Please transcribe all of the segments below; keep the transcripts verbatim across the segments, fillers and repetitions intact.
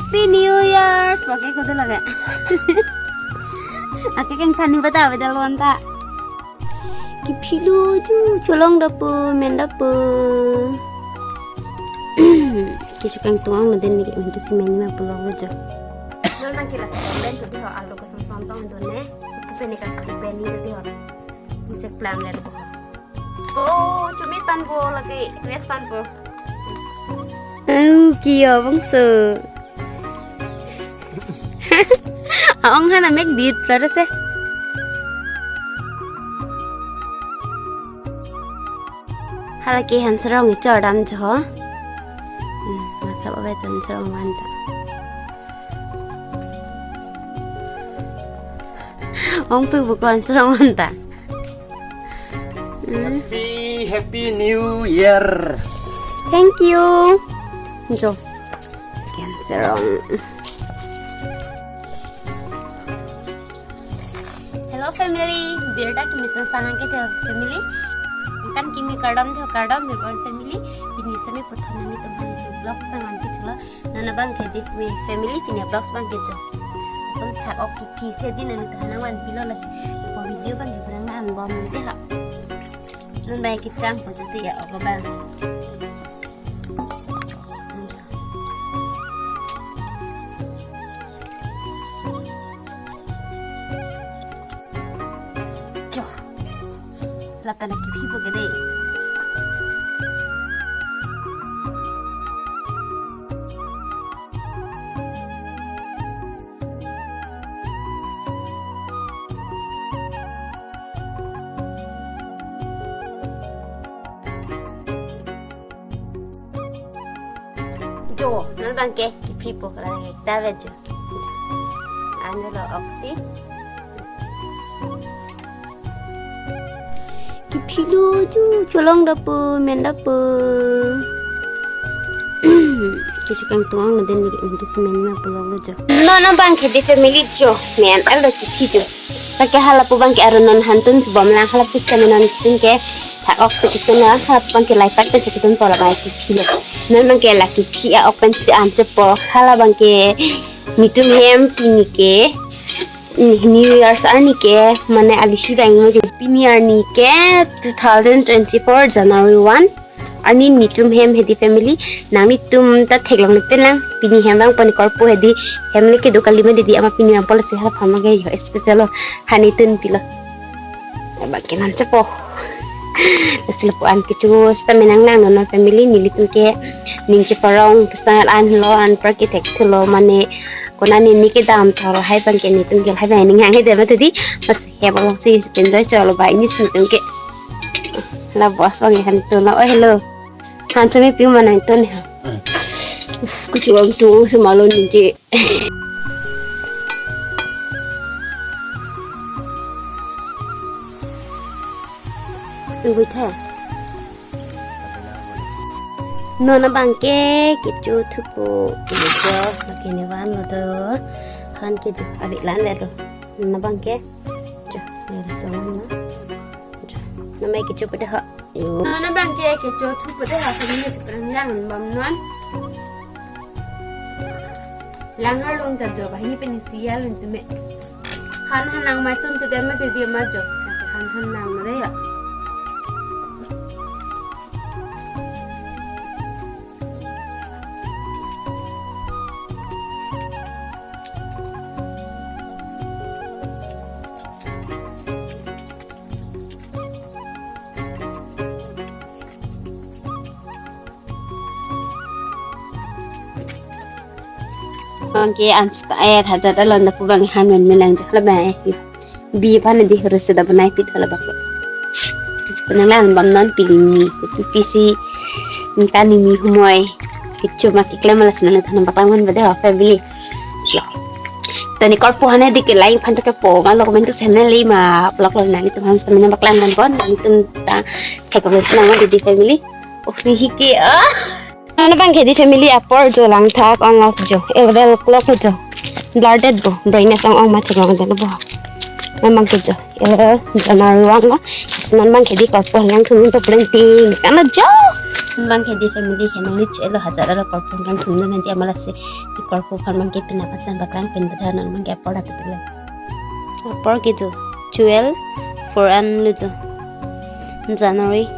Happy New Year. Pakai kode lagi. Ake keng thani bata beda lon ta. Kipilo ju cholong dapo, men dapo. Kisu kang tuang na den ni untuk si men ma pulo lo jo. Nol mang kila sa ben kode ho alu kosong sontong done. Peni ka peni kode ho. Misi plan le ko. Oh, chumi tan po lagi, wes tan po. Oh, kiyo bangso. Aong hana mek dit flores eh. Hala ke han serong ichor dam jo. Hmm, masa ba jon serong wan ta. Ong pu bukan serong wan ta. Hmm. Happy, Happy New Year. Thank you. Jo. Cancer. Hello family, birta kimi sen sanang ke the family. Kan kimi kardom the kardom me bon family. Pini semi puthot nangtum aphan si vlog sang an ke thulo. Non abang ke di mi family pini vlogs bang ke jo. Som thak ok kiphi si di nangtum aphan nang van pilo lasi. Ko video bang ke nang nang bom te ha. Non bang ke cham ko jo ti ya ok bang. Jo. Lapen kiphi po ke dei. Jo, non bang ke, kiphi po kala ke ta ve jo. An lo oksi. Kiphilo ju, cholong dapo, men dapo. Kisu kang tuang na den ni untuk si men ma pulo lo jo. Non bang ke di family jo, men alo kiphi jo. Pakai hala pu bang ke aron non hantun bom lang hala pu sa non tin ke. Thak ok tu kisu na ha bang ke lai pat pen si kitun pola bang kiphilo. Non bang ke la kiphi a ok pen si an chepo. Hala bang ke netum hem pini ke New Year's arni ke mane alisi bang mo pini arni ke two thousand twenty-four January one. Arni netum hem hedi family nangnetum ta theklong ne pen lang pini hem bang pani korpo hedi hem le kedo kali ma didi ama pini bang pola si hala phan ma ke yo special lo hani tun pilo. Abang ke non chepo. Lasi lapu an kecho seta menang nang non family nelitum ke ning cheparong personal an lo an par ke thek thulo mane kona ni ni ke dam thor hai bang ke netum ke hai bang ning hang he de ma tadi mas he bang si enjoy cholo ba ini si netum ke la boss bang han to na oh hello han chami pi mana to ne ha kuchu ang tu se malo ni je Ngui the. Non abang ke kecho thupo. Kecho lake ne van lo to. Han ke jo abi lan ve to. Non abang ke. Jo, ne la so na. Jo. Namai kecho pu de ha. Yo. Non abang ke kecho thupo de ha. Kami ne sekarang yang bam non. Lang arlong ta jo banghini pensi ya lun tume. Han han nang mai tun tu dem ma didi ma jo. Han han nang ma re ya. Bang ke an chuta air hajat alon da pu bang han men men lang jak la bang eh. Bi aphan di hurus sudah benai pit hala bak. Penang lang bam non pili ni kupi pisi ni kani ni humoi. Kecho ma keklem ala sinan than bak lang man bade family. Sila. Tani korpo hane di ke lain phan ke po ma lok men tu sene le ma lok lok nani tu han stamina bak lang man bon nani tu ta thek ko nang di family. Oh, hi ke ah. Nana bang ke di family apor jo lang thak ong ok jo. Eleven o'clock jo. Blur det bo. Brightness ong ong ma thek ong det bo. Nana bang ke jo. Eleven January ong lo. Nana bang ke di korpo yang thun to plenty. Kana jo. Bang ke di family ke nangli chelo hajar alo korpon kangthum nang nanti amalasi di korpo aphan bang ke pina pasan baklang pen pada nang bang ke apor dapit lo. Apor ke jo twelve four an lo jo. January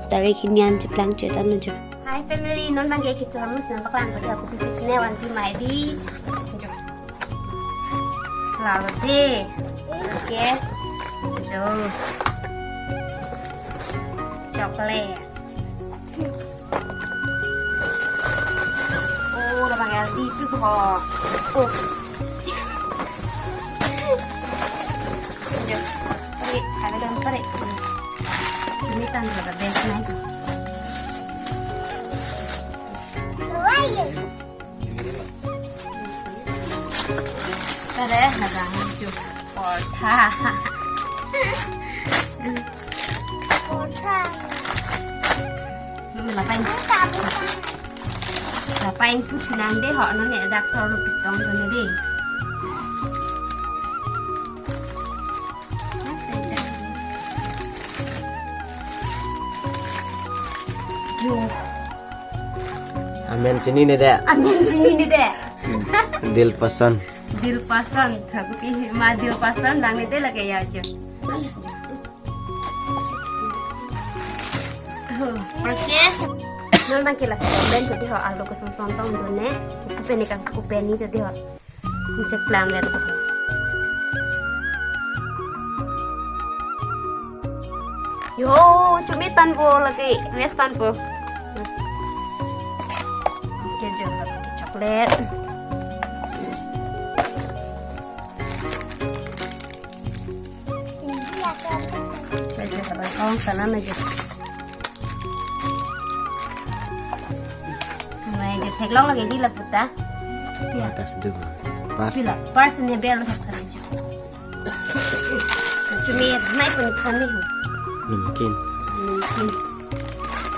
tarik hini an cheplang chet an lo jo. Hi family, non bang ke kichor mus nang baklang ko di aku pipis ne wan pi mai di. Jo. Lalo de. Oke. Jo. Chocolate. Oh, lo bang healthy itu kok. Oh. Jo. Oke, kami dalam pare. Ini tan berapa best nih? Tare, nabang ju portha. Portha. Lapen, lapen put nang de ho, non ne dak sor lo pistong ko ne de. Jo. Amen chinine de. Amen chinine de. Dil pasan. Dil pasan. Thaku pi ma dil pasan lang ne de lake ya jo. Oke. Non bang ke lasi ben ko di ho arlo kosong song tong done. Kupeni kang kupeni ko di ho. Insek plang le. Yo, chumi tan po lagi, wes tan po. Oke, jo lagi chocolate. Wes, wes, abang kong sana na jo. Mai ke theklong lagi di laputa. Ya. Atas dulu. Pas. Pila, pas ne bel hak kali jo. Chumi nai pun khan ni ho. Mungkin. Mungkin.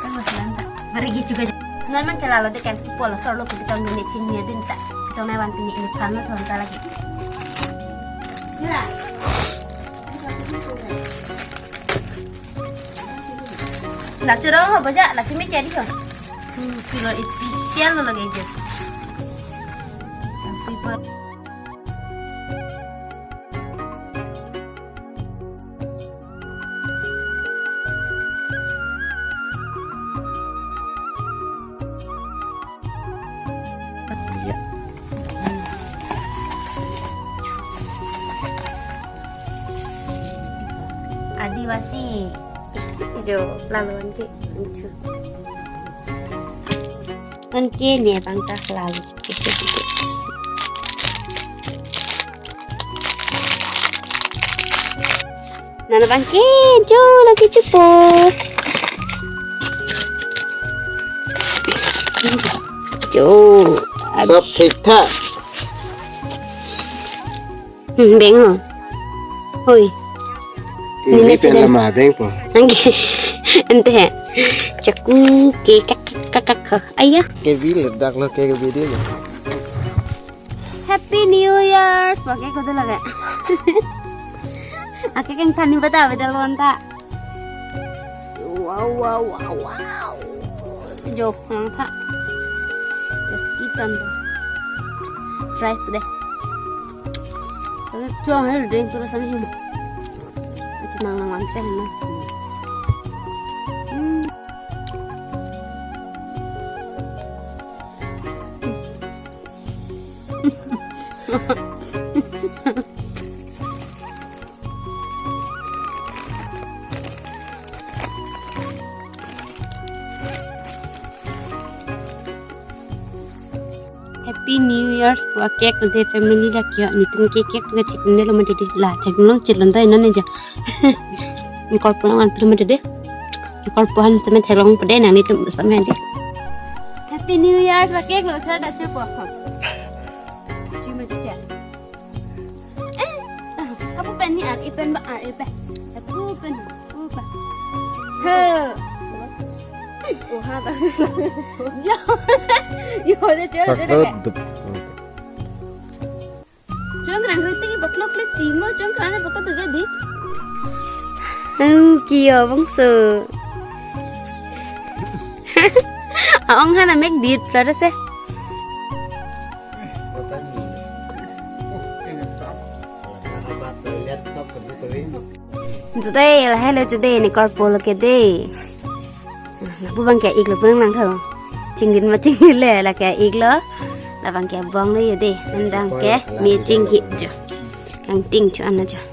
Kan masih lanta. Mari gitu juga. Non bang ke lalo de kan kupo la sor lo kudu kam ni ching ni din ta. Jong nai wan pini ni khan lo thon ta lagi. Ya. La churo ho baja, la chumi kya di ho. Hmm, kilo special lo lagi jo. Super. Ya. Adivasi. Jo, lalu anke lucu. Anke ne bang ta lalu. Nana bang ke jo lagi chupot. Jo. Sab thik thak. Hmm, beng ho. Hoi. Ini pen lama beng po. Angke. Ente he. Chaku ke kak kak kak kak. Ayah. Ke bil dak lo ke video lo. Happy New Year. Pakai kode lagi. Ake keng thani bata beda lonta. Wow, wow, wow, wow. Jo, nang tha. Tasty tan to. Try deh. Tapi chuang hel deh, terus sama him. Aci nang nang wan siya him. Hmm. Happy New Year's pu cake de family la kio nitum ke cake ke cake ne lo mate de la cake long chilon dai non ne ja. Korpo nang an pil mate de. Korpo han sama chelong pade nang nitum sama de. Happy New Year's pu cake lo sar da chepo. Cuma tu ja. Eh, ah, apa pen ni ar ipen ba ar ipen. Aku pen, aku pen. He. Oha ta. Yo. Yo, dia cakap dia dah. Dup. Chongkrang kritik baklok le timo chongkrang ne bakot tu jadi. Au, kio bangso. Aong han amek dit flores se. Jodai, lahelo jodai, ne korpo lo ke dei. Lapu abang ke iklo pu nang nangthu. Chingdin ma chingdin le, la ke iklo. Labang ke bong lo yo dei. Sendang ke me chinghip jo. Kangting cho an jo.